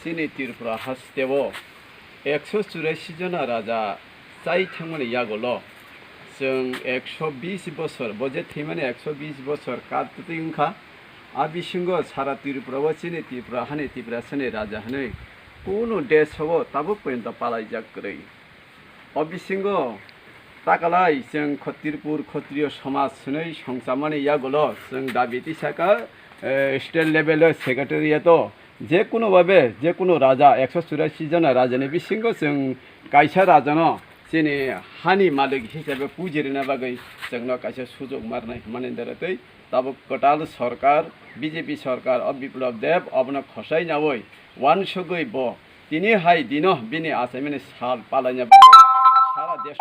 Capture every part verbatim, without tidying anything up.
Chini Tripura hasteo ekso churasi jona raja chai thangmani yagulo chwng ekso bis bosor, bo je thwimani ekso bis bosor katwtwi wngkha. A bisingo sara Tripura o chini Tripura hani Tiprasani raja hwnwi kunu desh o tabuk porjonto palaijak kwrwi. O bisingo takalai chwng Khottirpur Khotriyo Somaj hwnwi songchamani yagulo chwng dabi tisaka, eh, state level o secretariat o je kuno babe, je kuno raja, ekso churasi jona rajani bisingo chwng kaisa rajano chini hani malik hisabe puji rwna bagwi chwngno kaisa sujok marnai hwnmani dara tei tabuk kwtal sorkar, B J P sorkar o Biplab Deb obono khosai naui wansugwi bo tini hai dino bini achaimani sal palaina bagwi sara desh.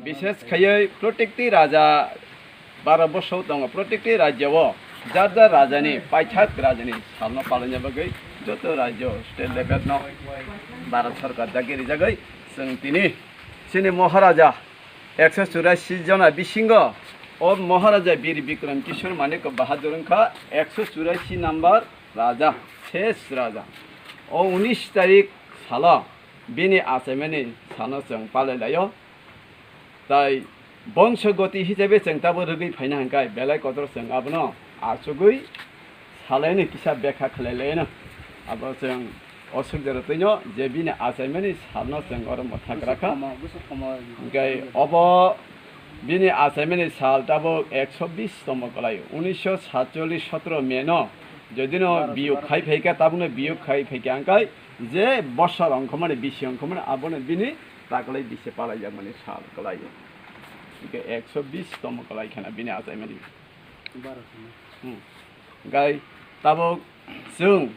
Bishes khaiwi protekti raja baro bosong tongo, protekti rajya o jar jar rajani, paithak rajani salno palaina bagwi joto rajya state level no Bharat sorkar dagi rijagwi chwng tini chini Maharaja ekso churasi jona bisingo o Maharaja Bir Bikram Kishore Manik Bahadur wngkha ekso churasi number raja, ses raja. O unis tarik salo bini achaimani salno chwng palai laio. Tai bongso goti hisabe chwng tabo rwgwi phaina hwnkhe belai kotor chwng abono achugwi salaino kisa bekha khlai laino. Abo chwng o sukjaro twino je bini achaimani salno chwng oro mwthak rakha. Hwnkhe obo bini achaimani sal tabuk ekso bis tomo kwlai, unisho satchollish sotro May no jodino biyuk khai phaikha, tabukno biyuk khai phaikha hwnkhe je bosor ongkhormani, bisi ongkhormani abono bini taklai bisi palaijakmani sal kwlai. Hwnkhe ekso bis tomo kwlai kheno bini achaimani. Hmm. Hwnkhe tabuk chwng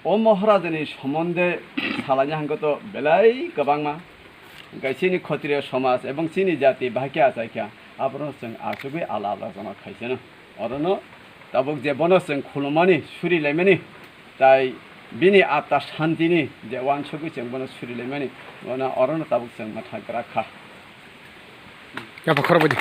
o Maharajani somonde salaina hwnkhe to belai kwbangma. Hwnkhe chini Khotriyo somaj ebong chini jati bahai khe achai kha, abono chwng achugwi ala ala jona khaisano. Orono tabuk je bono chwng khulumani, surilaimani, tai bini atma santini je wansugwi chwng bono surilaimani, bono orono tabuk chwng mwthak gra kha. Yapha khorokbaidi.